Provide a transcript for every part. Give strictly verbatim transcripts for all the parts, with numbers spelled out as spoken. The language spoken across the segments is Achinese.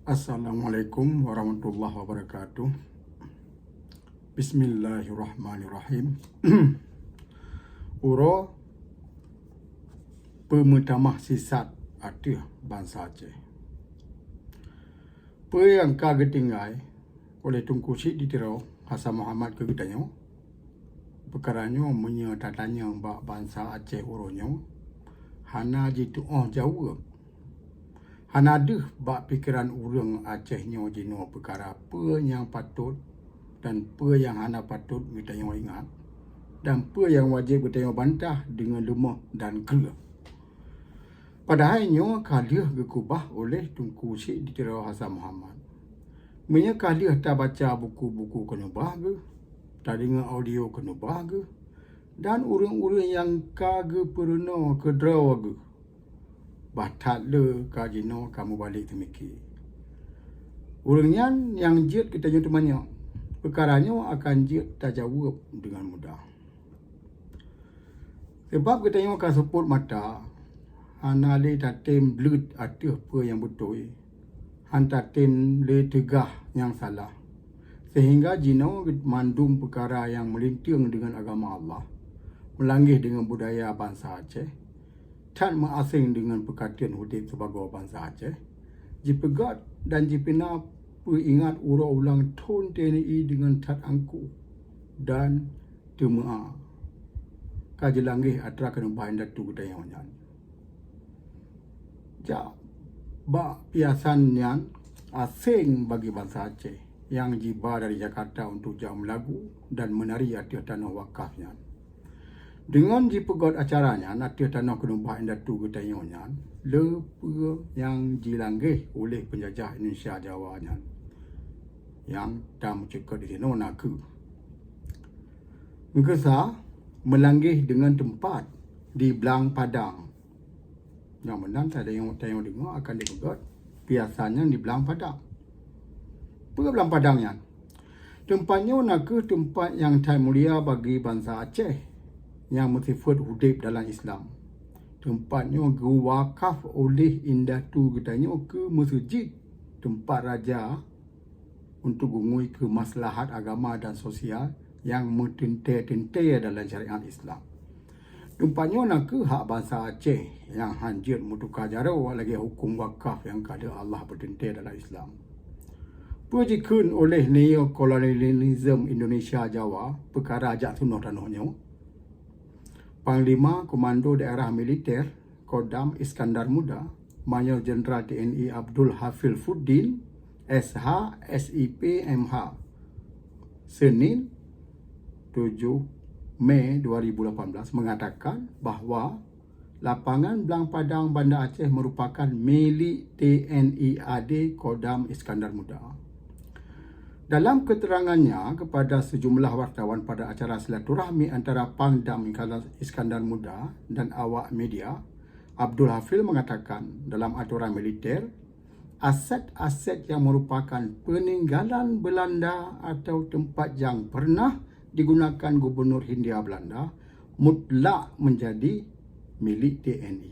Assalamualaikum warahmatullahi wabarakatuh. Bismillahirrahmanirrahim. Uroe peumeutamah sisat ateueh bansa Aceh. Peue nyang ka geutinggai oleh Teungku Chik di Tiro Hasan Muhammad keu geutanyoe? Peukara nyoe meunyoe tatanyong bak bansa Aceh uroe nyoe, hana jitu'oh jaweueb. Hana deuh bak pikeran ureuëng Aceh nyoe jinoe peukara peue nyang patot dan peue nyang hana patot geutanyoe ingat, dan peue nyang wajéb geutanyoe bantah deungon leumoh dan kreueh. Padahai nyoe ka lheueh geukeubah oleh Teungku Chik di Tiro Hasan Muhammad. Meunyoe ka lheueh tabaca buku-buku keuneubah geuh, tadeungoe audio keuneubah geuh, dan ureuëng-ureuëng nyang ka geupeureunoe keudroe geuh, bah that le ka jinoe ka meubalek teumiki. Ureuëng nyan nyang jeuet geutanyoe teumanyong, peukara nyoe akan jeuet tajaweueb deungon mudah. Sabab geutanyoe ka seupôt mata, hana lé tatem bleuet ateueh peue nyang beutôi, han tatem lé teugah nyang salah, seuhingga jinoe mandum peukara nyang meulinteung deungon agama Allah, meulangeh deungon budaya bansa Aceh, that meuaséng deungon peukateuen udeb sibagoe bansa Aceh, jipeugét dan jipina peuingat uroe ulang thon T N I deungon that angkuh dan teumeu'a ka jilangeh atra keuneubah indatu geutanyoe nyan. Jak bak piasan nyan aséng bagi bansa Aceh nyang jiba dari Jakarta untuk jak meulagu dan meunari ateueh tanoh wakaf nyan. Deungon jipeugét acara nyan ateueh tanoh keuneubah indatu geutanyoe nyan, le peue nyang jilangeh uleh peunjajah Indonesia Jawa nyan nyang tameucukot disinoe nakeuh: Meukeusa meulangeh deungon teumpat di Blang Padang. Nyang meunan tayue-tayue deungoe akan dipeugét piasan nyan di Blang Padang. Peue Blang Padang nyan? Teumpat nyoe nakeuh teumpat nyang that mulia bagi bansa Aceh nyang meusifeuet udeb dalam Islam. Teumpat nyoe geuwakaf uleh indatu geutanyoe keu meuseujid, teumpat raja untuk geungui keu maslahat agama dan sosial nyang meuteuntée-teuntée dalam syariat Islam. Teumpat nyoe nakeuh hak bansa Aceh nyang han jeuet meutuka jaroe lagée huköm wakaf nyang ka lheueh Allah peuteuntée dalam Islam. Peue jikheun oleh neokolonialisme Indonesia Jawa peukara jak seunoh tanoh nyoe? Panglima Komando Daerah Militer Kodam Iskandar Muda, Mayor Jenderal T N I Abdul Hafil Fuddin, S H, S I P, M H, Senin, tujuh Mei dua ribu lapan belas, mengatakan bahwa lapangan Blang Padang Banda Aceh merupakan milik T N I A D Kodam Iskandar Muda. Dalam keterangannya kepada sejumlah wartawan pada acara silaturahmi antara Pangdam Iskandar Muda dan awak media, Abdul Hafil mengatakan dalam aturan militer, aset-aset yang merupakan peninggalan Belanda atau tempat yang pernah digunakan Gubernur Hindia Belanda mutlak menjadi milik T N I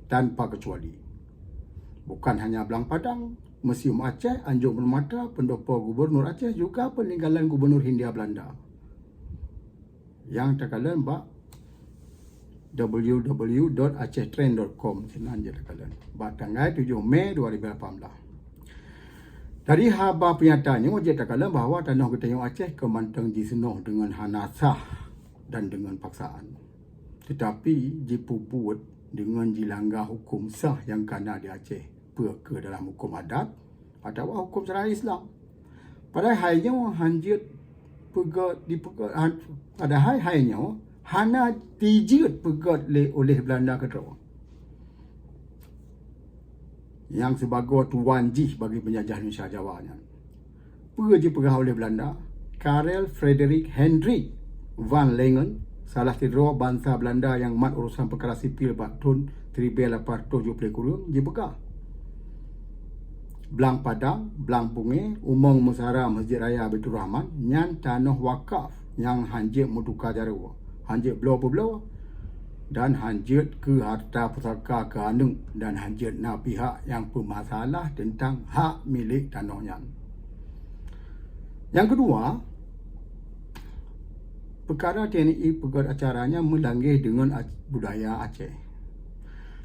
tanpa kecuali. Bukan hanya Blang Padang, Museum Aceh, Anjung Permata, Pendopo Gubernur Aceh juga peninggalan Gubernur Hindia Belanda. Nyang takalon bak w w w dot aceh trend dot com sinan jeuet takalon. Bak tanggai tujoh Mei dua ribu lapan belas. Dari haba peunyata nyoe jeuet takalon bahwa tanoh geutanyoe Aceh kon mantong jiseunoh deungon hana sah dan deungon paksaan, teutapi jipeubuet deungon jilangga huköm sah nyang kana di Aceh, peue keuh dalam huköm adat atawa huköm syariat Islam. Padahai hai nyoe han jeuet peugét dipeugét, han, padahai hai nyoe hana jijeuet peugét lé oleh Belanda keudroe nyang sibagoe tuan jih bagi peunjajah Indonesia Jawa nyan. Peue jipeugah oleh Belanda? Karel Frederik Hendrik van Langen, salah sidroe bansa Belanda nyang mat urosan peukara sipil bak thon siribée lapan ratus tujoh ploh kureueng, jipeugah, Blang Padang, Blang Pungée, Umong Meusara, Masjid Raya Baiturrahman nyan tanoh wakaf nyang han jeuet meutuka jaroe, han jeuet bloe peubloe. dan hanjeuet keu harta pusaka keu aneuk dan hanjeuet na pihak nyang peumasalah teuntang hak milék tanoh nyan. Nyang keudua, peukara T N I peugét acara nyan meulangge deungon budaya Aceh.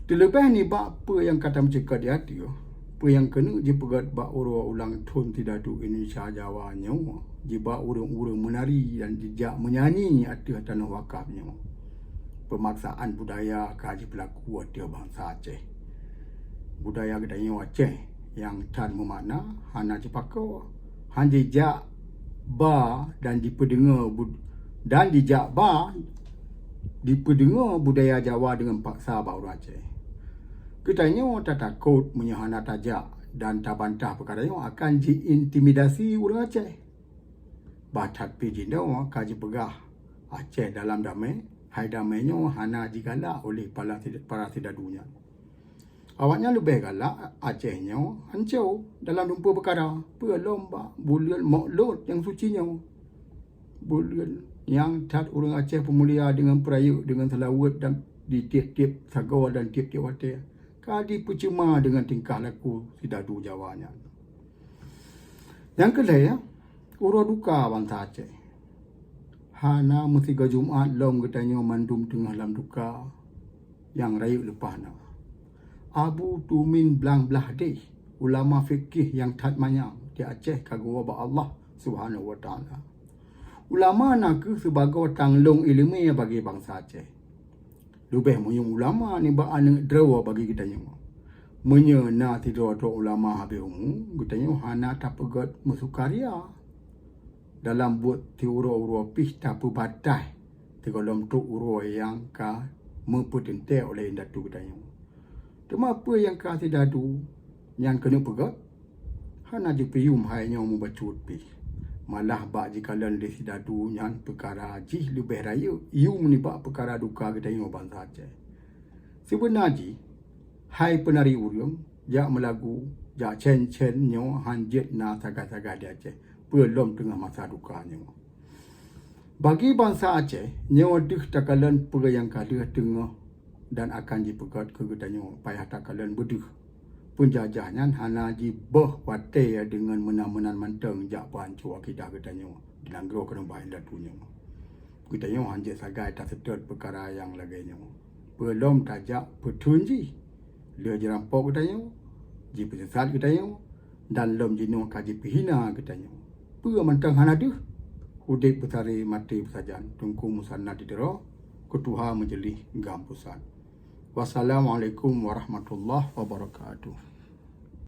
Teuleubeh nibak peue nyang ka tameuceukeut di ateueh, peue nyang keuneuk jipeugét bak uroe ulang thon sidadu Indonesia Jawa nyoe jibak ureuëng-ureuëng meunari dan jijak meunyanyi ateueh tanoh wakaf nyoe. Peumaksaan budaya ka jipeulaku ateueh bansa Aceh. Budaya geutanyoe Aceh nyang that meumakna hana jipakoe, han jijak ba dan jipeudeungoe dan jijak ba jipeudeungoe budaya Jawa deungon paksa bak ureuëng Aceh. Geutanyoe tatakot meunyoe hana tajak dan tabantah peukara nyoe akan jiintimidasi ureuëng Aceh. Bah that pih jinoe ka jipeugah Aceh dalam damé, hai damé nyoe hana jigalak oleh para sidadu nyan. Awaknyan leubeh galak Aceh nyoe hanco dalam dumpeue peukara, peue lom bak buleuen Maulud nyang suci nyoe. Buleuen nyang that ureuëng Aceh peumulia deungon peurayeuk deungon seulaweuet dan di tieb-tieb sagoe dan tieb-tieb watée ka jipeucuma deungon tingkah laku sidadu Jawa nyan. Nyang keulhée, uroe duka bansa Aceh. Hana meusigoe Jumat lom geutanyoe mandum teungoh lam duka nyang rayeuk leupah na. Abu Tumin Blang Blahdeh, ulama fikih nyang that manyang di Aceh ka geuwoe bak Allah Subhanahu wa Taala. Ulama na kheueh sibagoe tanglong iéleumé bagi bansa Aceh. Leubeh meuyuem ulama nibak aneuk droe bagi geutanyoe. Meunyoe na sidroe-droe ulama habéh umu, geutanyoe hana tapeugét meusukaria. Dalam buet siuroe-uroe pih tapeubataih sigohlom trok uroe nyang ka meupeuteuntée oleh indatu geutanyoe. Teuma peue nyang ka sidadu nyan keuneuk peugét? Hana jipeuyuem hai nyoe mubacut pih. Malah bak jikalon lé sidadu nyan peukara jih leubeh rayeuk yuem nibak peukara duka geutanyoe bansa Aceh. Sibeuna jih, hai peunari ureuëng, jak meulagu, jak cén-cén nyoe hanjeuet na sagai-sagai di Aceh, peue lom teungoh masa duka nyoe. Bagi bansa Aceh, nyoe deuh takalon peue nyang ka lheueh teungoh dan akan jipeugét keu geutanyoe payah takalon beudeuh. Peunjajah nyan hana jiboh watée deungon meunan-meunan mantong jak peuhanco akidah geutanyoe di nanggroe keuneubah indatu nyoe. Geutanyoe hanjeuet sagai taseutôt peukara nyang lagée nyoe. Peue lom tajak peutheun jih, lheueh jirampok geutanyoe, jipeuseusat geutanyoe, dan lom jinoe ka jipeuhina geutanyoe. Peue mantong hana deuh, udeb beusaré maté beusajan, Teungku Musanna Didero, Keutuha Majeulih GAM Pusat. Wassalamualaikum warahmatullahi wabarakatuh.